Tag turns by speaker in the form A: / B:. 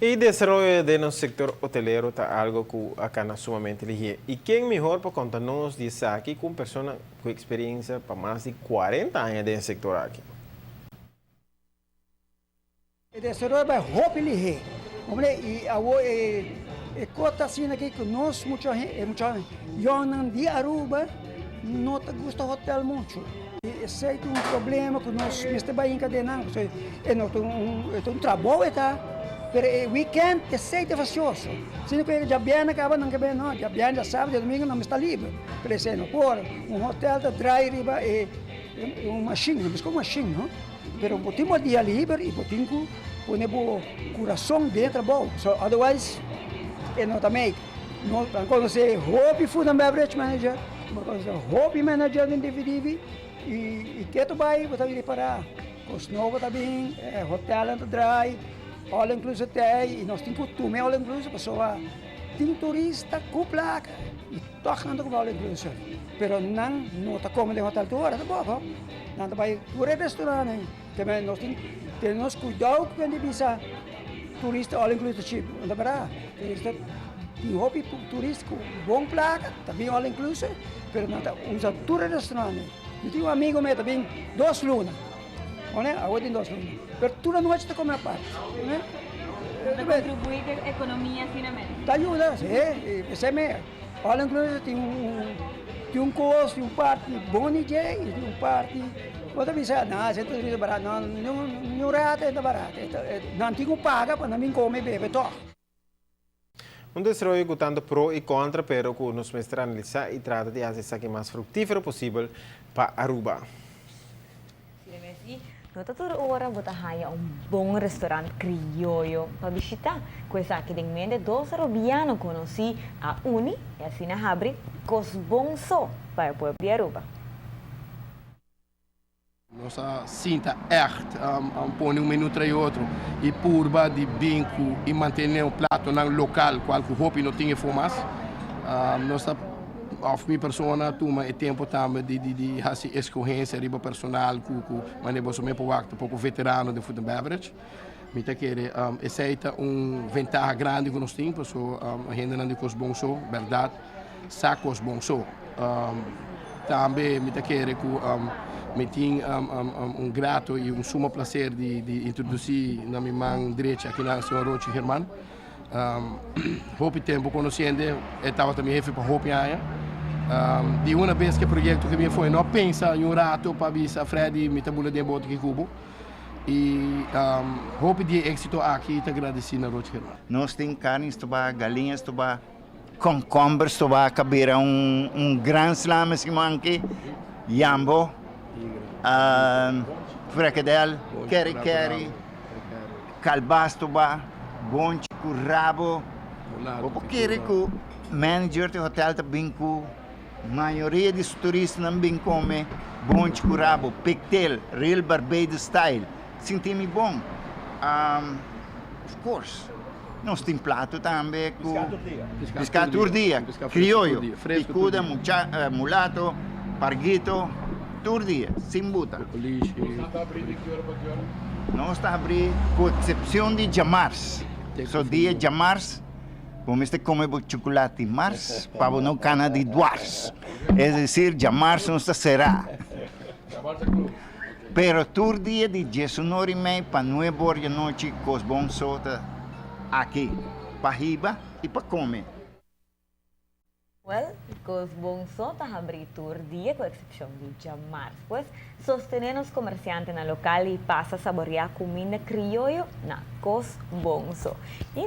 A: E desaroyo den nos sector hotelero ta algo cu a cana sumamente lihe. Y ken mihor pa conta nos di esaki cu un persona cu experiencia pa mas di 40 aña den e sector aki.
B: E desaroyo bai hopi lihé. Hombre, i awor e e kos ta asina aki ku nos mucha e mucha yònnan di Aruba no ta gusta hotel muchu. I esei ta un problema ku nos mester bai hinka den nan, pasobra e no ta un e ta un trabou e ta, pero e weekend esei ta fasioso. Asina ku e djabièrnè kaba nan ke bini, no, djabièrnè, djasabado, djadumingu nan mester ta liber, pero esei no por. Un hotel ta drai riba e un mashin, nan buska un mashin, no. Pero bo tin bo dia liber y bo tin cu pone bo curason den e trabou, so otherwise e no ta make. No nan conoce hopi food and beverage manager, bo conoce hopi manager den DVDV y y keto bay bo ta ripara cos nobo ta bin, hotelnan ta draai, all inclusive ta ey y nos tin cu tuma e all inclusive pasobra tin turista cu placa y toch nan ta cumpra all inclusive pero nan no ta come den hotel tur ora tampoco. Nan ta bai tur e restaurantnan. Te men nos tin tene nos kuidou ku kende bisa turista all inclusive cheap. No ta berdad. Turista tin hopi turista ku bon plaka ta bin all inclusive pero nan ta usa tur e restaurantnan. Mi tin un amigo mi ta bin dos luna. One awe tin dos luna. Pero tur anochi ta kome apart.
C: Ta kontribuí ku e ekonomia asina mes.
B: Ta yuda, si. Esei mes. All inclusive tin un tin un kos, tin un parti bon di dje i tin un parti bo ta bisa na esei ta bisa barat no niun rato e ta barat nan tin ku paga pa nan bin kome i bebe tòg.
A: Un desaroyo ku tantu pro i kontra pero ku nos mester analisá i trata di hasi esaki mas fruktífero posibel pa Aruba.
C: Siremesí, no ta tur ora bo ta haña un bon restaurant krioyo pa bishitá. Ku esaki den mente dos Arubiano konosí a uni i asina habri Kos Bon So pa e pueblo di Aruba.
D: Nos a sinta ègt pone un menu tras otro i purba di bin ku i mantené un platonan lokal kual ku hopi no tin e for mas. Nos ta. Of mi persona tuma e tempo tambe di di di hasi escogencia riba personal cu cu mane boso me por wak ta poco veterano den food and beverage. Mi ta kere esey ta un ventaha grandi cu nos tin paso hendenan di cos bon so berdad sa cos bon so. Tambe mi ta kere cu mi tin un grato y un suma placer di di introduci na mi man drecha akinan señor Rochi German. Hopi tempu konosiende, e tabata mi hefe pa hopi aña. Di una bes ku e proyekto ke mi foi no a pensa ni un rato pa bisa Freddy mi ta bula den boto ki ku bo. I hopi di e éksito aki ta gradisí na Rochi Germán.
E: Nos tin karni stobá, galiña stobá, kònkòmber stobá ka bira un gran slam e siman aki, yambo, frekadèl, keri keri. Kalbas toba, bonchi ku rabo. Bo por kere ku manager di hotel ta bin ku mayoria di su turistanan bin kome bonchi ku rabo, pigtail, real Barbados style. Sinti mi bon. Of course, nos tin plato tambe ku piská tur dia, krioyo, pikuda, mulato, pargito. Tur dia, sin buta. Nos ta habrí ku eksepshon di djamars. So dia djamars bo mester kome bo chukulati mars pa bo no kana di dwars. Es desir djamars nos ta será. Pero tur dia di diesunor i mei pa nuebor di anochi kos bon so ta aki pa hiba i pa kome.
C: Wel, cos bon so ta habri tur dia cu excepcion di djamars. Pues, sostene nos comerciantenan local y pasa saborea cuminda crioyo na Cos Bon So. Y.